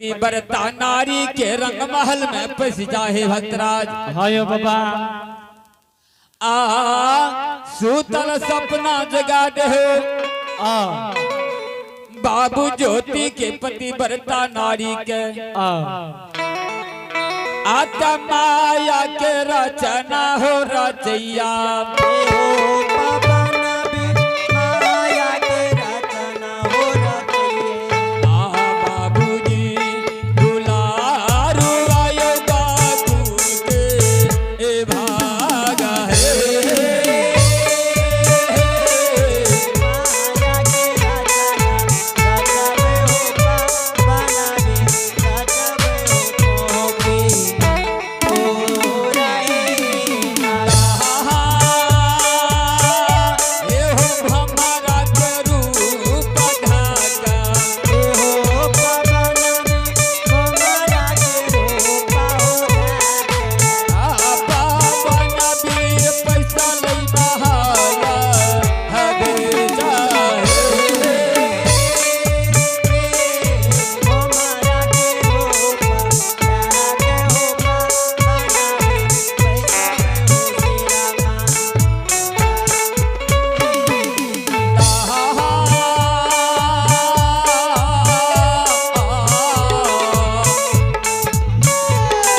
बरता नारी के रंग महल में पस जाहे भक्तराज। हाँ यो बाबा। आ सूतल सपना जगा दे आ बाबू ज्योति के पति बरता नारी के आ आता माया के रचना हो रचैया आ बाबूजी दुलारू आयो बाबू के ए भागा है। हे हो हमारा के रूप ढाका। आ पावन वीर पैसा लई बहाला हदे जाहे।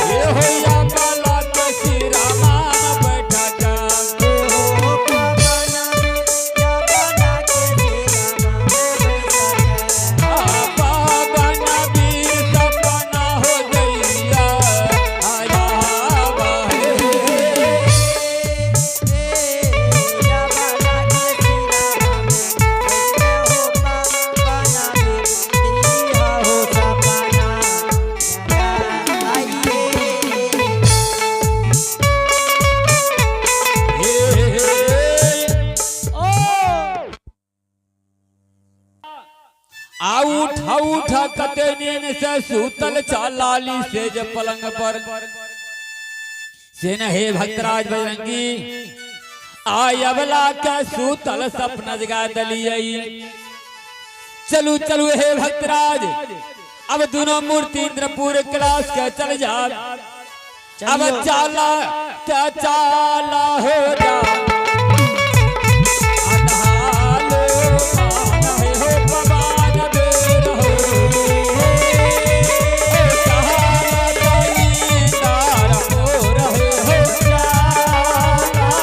ये होया बाला के सिरामा बैठा जा। पावन वीर सपना हो जइया आया हे। आ उठा उठा कते नींद से सूतल चालाली से जे पलंग पर से न हे भक्तराज बजरंगी आय अबला के सूतल सपना जगा दलियई। चलू चलू हे भक्तराज, अब दोनों मूर्ति इंद्रपुर क्लास के चल जा। अब चाला क्या चाला हो जा अनहालो मान हो पवान बेर हो। सहारा जाई तार हो रहे हो चाला।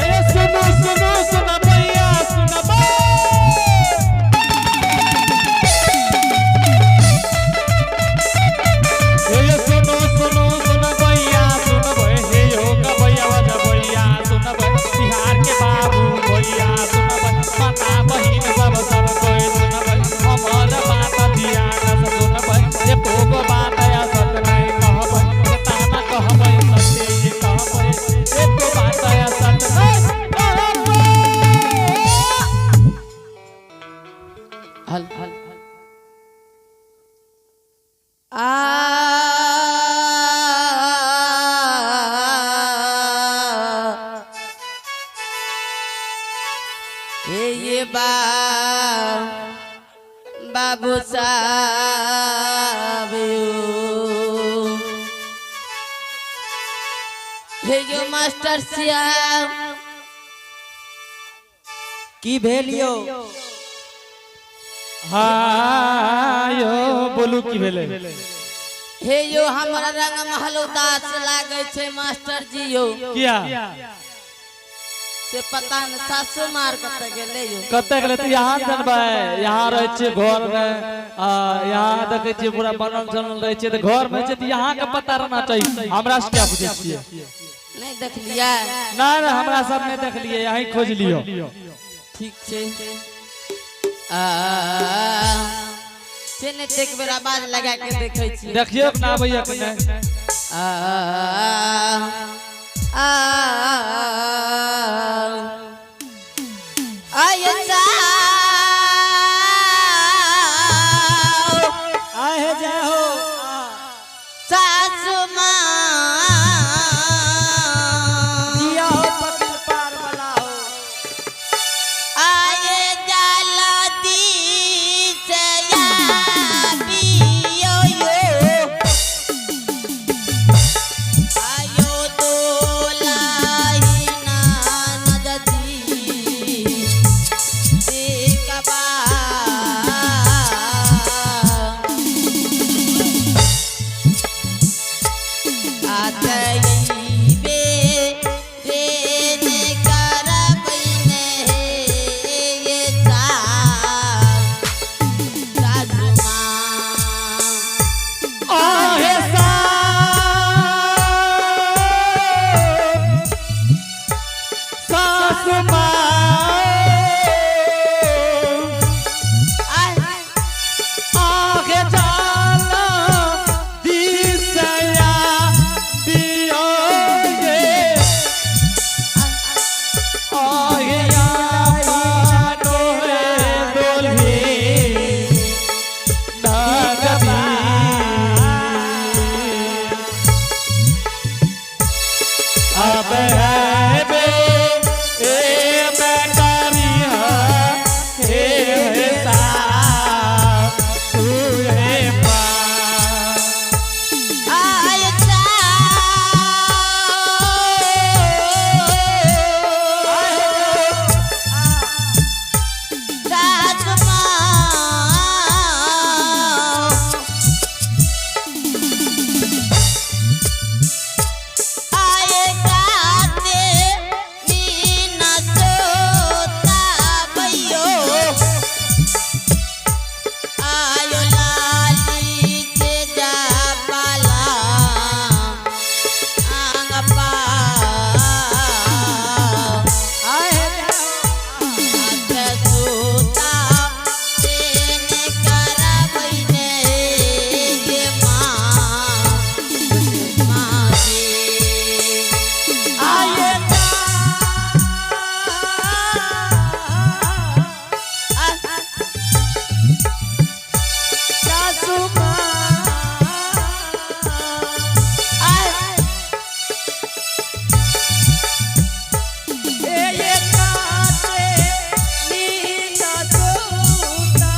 अरे सुनो सुनो सुनो भैया सुनो हे सुनो सुनो सुनो भैया सुनो हे योगा भैया वजा भैया सुनो बिहार के बाबू भैया सुनो माता बहिन सब सब कोई सुनो हमर बात ध्यान से सुनो एको बात या सत नहीं कहबै ताना कहबै सत्य कहबै एको बात या सत नहीं कहबै। हल हल आ हे ये बा बाबू साहब यो। हे जो मास्टर साहब की भेल यौ? हाँ यो बोलू की भेलै? हे यो हमरा रंग महल उदास लागै छै मास्टर जी यो। किया? से पता न सासू मार कतऽ गेलै यो। कतऽ गेलै तऽ यहाँ जनबै, यहाँ रहै छियै घर मे, आ यहाँ देखै छियै पूरा बनल चनल रहै छियै तऽ घर मे छै तऽ यहाँ के पता रहना चाही। हमरा से क्या पूछै छियै? नहीं देखलियै। ना ना, हमरा सब नहीं देखलिए, यहीं खोज लियो। ठीक छै। आ से नहि तऽ एक बेर आवाज लगा के देखै छी। देखियो ना आबैया कि नहीं। आ आ आय सा आहे जय हो। सासु माँ जिया हो पकिल पार वाला हो। आए जाला दी से पियो यो आयो दोलाई ना नदी कबा आतईबे रेन करबैने हे सा सासु माँ। आहे सा सासु माँ आय आगे जाला दिसया दियो ये आगे पानो रे दोल्ही नगदी अब है बे ए मैं करिया हे हे सा तू हे पा आय सा सासु माँ आए गाते मीना सोता भैयो आयो लाली से जा पाला आंग पा आहे जय हो। आत सोता तेन करबैने ये माँ माँ गे। आये सासु माँ ए ये काते नींद सोता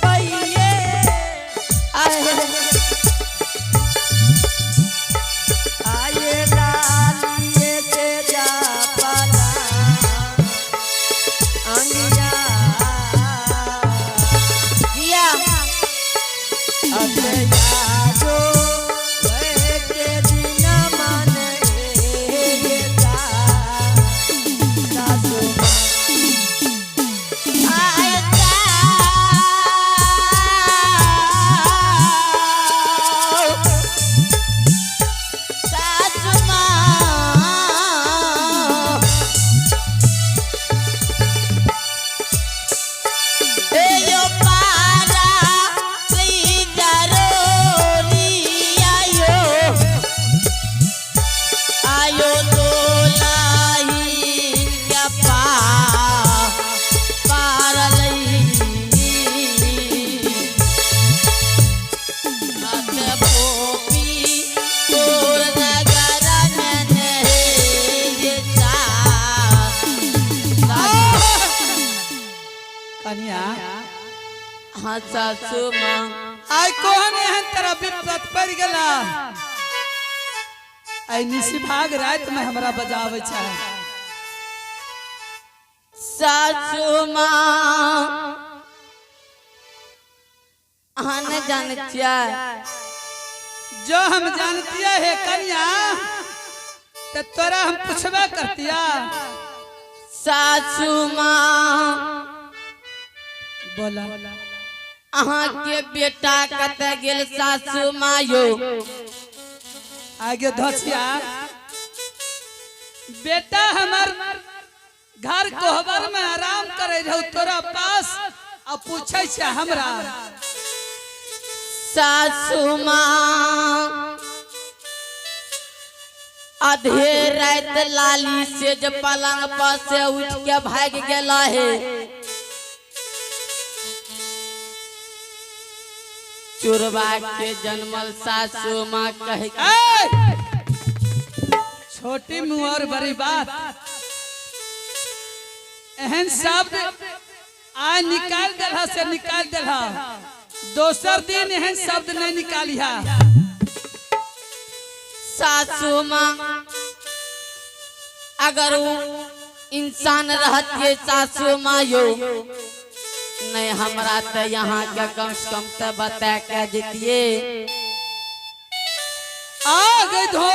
पइये आये लालिए से जा पाला अंगिया अब यादो वह के बिना माने ये सा सासु माँ। आयो दोलाई क्या पा पार लई मत पोपी तोर नगर में ये सा कनिया हाँ सासू माँ। आइ कोहन एहन तरह विपत पड़ गेला, आइ निशिभाग रात में हमरा बजावे छै। सासू माँ, अहाँ नहि जानै छियै? जो हम जानतिया है कनिया, तो तोरा हम पूछबे करतिया। सासू माँ। बोला। अहाँ के बेटा कतऽ गेल सासू माँ यो? आगे धसिया। बेटा हमर घर कोहबर में आराम करे रहू तोरा पास आ पूछे छे हमरा। सासू माँ आधे रात लाली से जब पलंग पर से उठ के भाग गेला है। चोरबा के जन्मल सासू माँ कह के ए! छोटी मुंह और बड़ी बात, एहन शब्द आ निकाल देलहा से निकाल देलहा, दोसर दिन एहन शब्द नहीं निकालिहा। सासू माँ अगर वो इंसान रहती सासू माँ यो नहीं हमरा तो यहाँ के कम से कम तो बता के जतिये। आ गई धो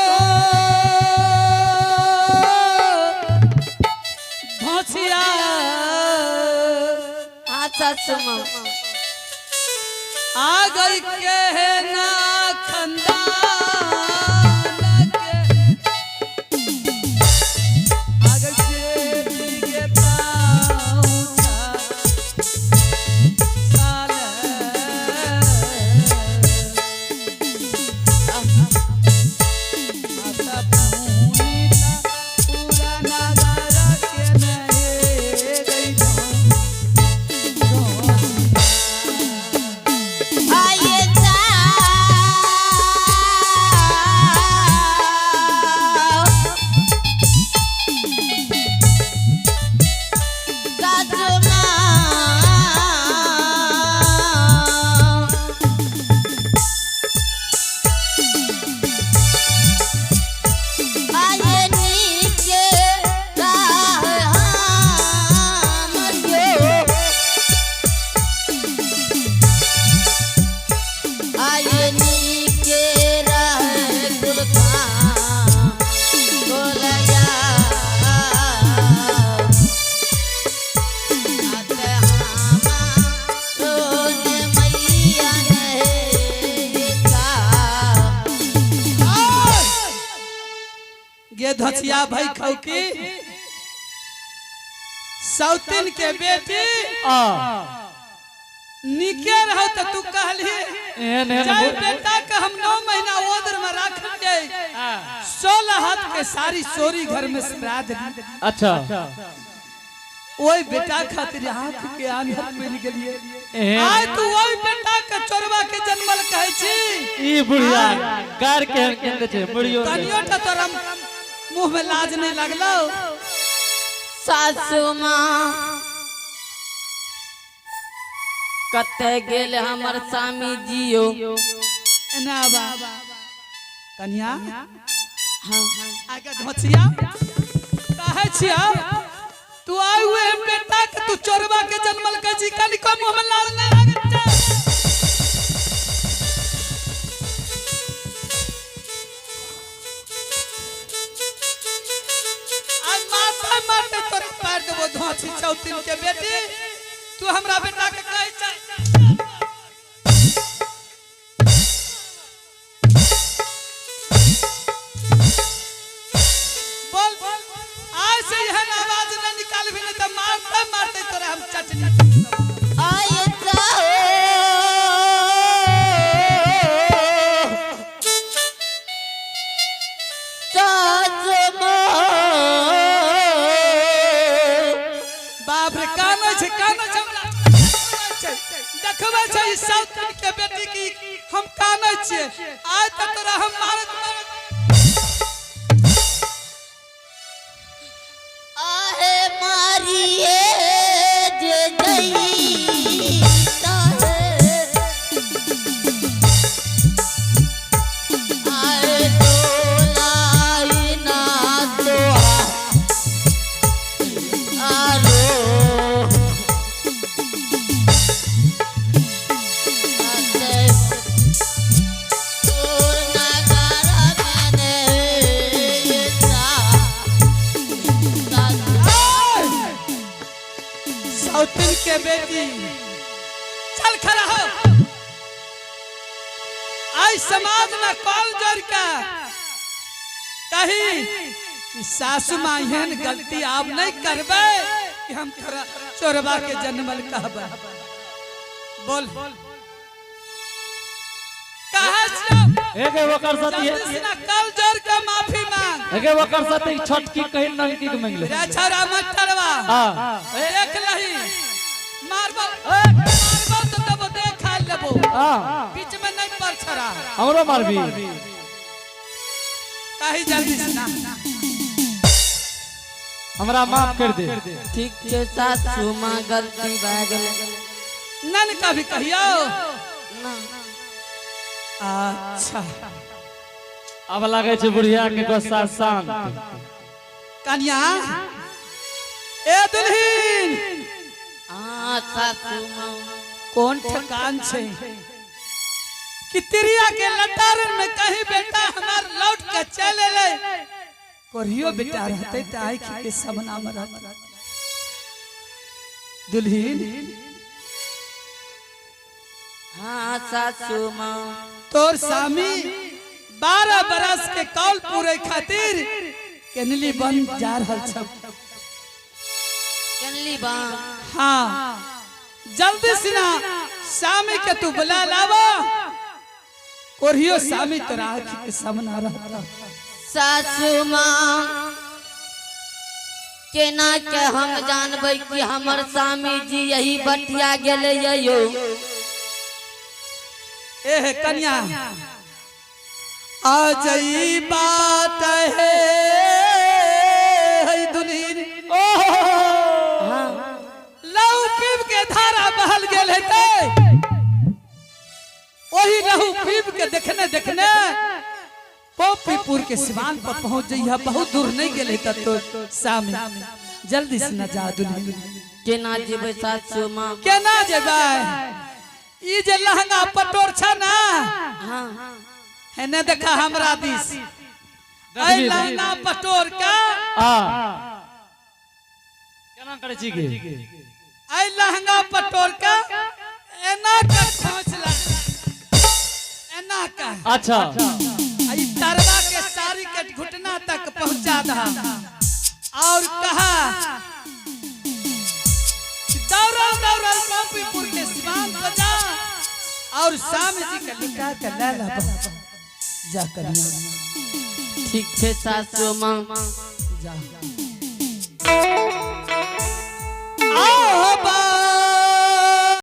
धोसिया। हाँ सासू माँ आ गई के है ना खंदान के, आ गई बेटी के पाँव छाल। माता पुनीता पूरा नगर के नहे गई धो आये सासू माँ आये नीचे राह हम यो, आये नीके रह गुरखां बोलया अत हामा रोन मैया नहे का। गे धचिया भाई खौकी सौतिन के बेटी आ निके रहो त तू कहली एहन एहन जय बेटा के हम 9 महीना ओदर में रखलिए, 16 हाथ के सारी सोरी घर में श्राद्ध दी। अच्छा ओई बेटा खातिर आंख के आंधर बन गेलिए। एहन आय तू ओई बेटा के चोरवा के जन्मल कहै छी। ई बुढ़िया गार के एहन केने छै बुढ़ियो रे। कनियो टा तोरा मुंह में लाज नहीं लगलो। सासू माँ कते गेल हमर स्वामी जियो। एना बा कन्या हाँ आगे धोचिया कहै छिया तू आय हुए हम बेटा के तू चोरवा के जन्मल कहै छी, कनिको मुंह में लाज नहीं लागत छै। आय मारते मारते तोरा पार देबो धोची चौतिन के बेटी, तू हमरा बेटा के कहै छै। बोल आज से एहन आवाज न निकालबी नहीं त मारते मारते तोरा हम चटनी। आये जाओ सासू माँ बाप रे कानै छै कानै छै हमरा देखबै छै ई साउथ के बेटी की हम कानै छियै। आइ त तोरा हम मारत मारत आहे मारिए जे जईता है, आए डोलाई ना तो आरो आते तोर नगारा मैंने ता साउथिन के बेटी चल खड़ा हो। आई समाज में कॉल जोड़ के कही कि सासू माँ एहन गलती आब नहीं करबै कि हम तोरा चोरबा के जन्मल कहबै। बोल कहे छियौ? एगे ओकर साथ जल्दी से ना कल जोड़ के माफी मांग। एगे ओकर साथ ई छोटकी कहीं ननकी के मांगले। रे छोरा मटरवा, हां। देख लही, मारबो मारबो तो तब देख लेबो। हां। बीच में नहीं पर छरा। हमरो मारबी। कही जल्दी से ना। हमरा माफ कर दे। ठीक छै सासू माँ, गलती भए गेलै। नन कभी कहियो। ना। अच्छा। अब लगे छै बुढ़िया के गुस्सा शांत। कन्या, ए दुल्हीन। हाँ सासू माँ। कौन ठकान छै कि तिरिया के लटारन में कहीं बेटा हमार लौट के चले ले। कोरियो बेटा रहते त आँख के सामना में रहते। दुल्हीन। हाँ सासू माँ। तोर सामी 12 बरस के कौल पूरे खातिर केनली बन जा रहल छ। केनली बन? हाँ, जल्दी से ना सामी के तू बुला लावा। कोरियो सामी तोरा आँख के सामना रहता। सासू माँ, केना के हम जानबै कि हमर स्वामी जी यही बटिया गेलै यो? ए कन्या, आज ई बात है दुल्हीन। हाँ। लहू पीब के धारा बहल गेल हेतै, वही लहू पीब के देखने देखने पोपीपुर के सिवान पर पहुंच जइहा। बहुत दूर नहीं गेल हेतै तो सामने। जल्दी से न जा दुल्हीन। केना जेबै सासू माँ? केना जेबै? ई जे लहंगा पटोर छ ना, हाँ। हेने देखा हमरा दिस, एहि लहंगा पटोर के आ केना करै छी गे? एहि लहंगा पटोर के एना के खोंच लग, एना के। अच्छा। आ ई तरवा के साड़ी के घुटना तक पहुंचा दहा और कहा दौड़ल दौड़ल पम्पीपुर के सिवान पर जा और स्वामी जी के लिखा के ले ला। जा कन्या। ठीक छै सासू माँ। जा। आओ।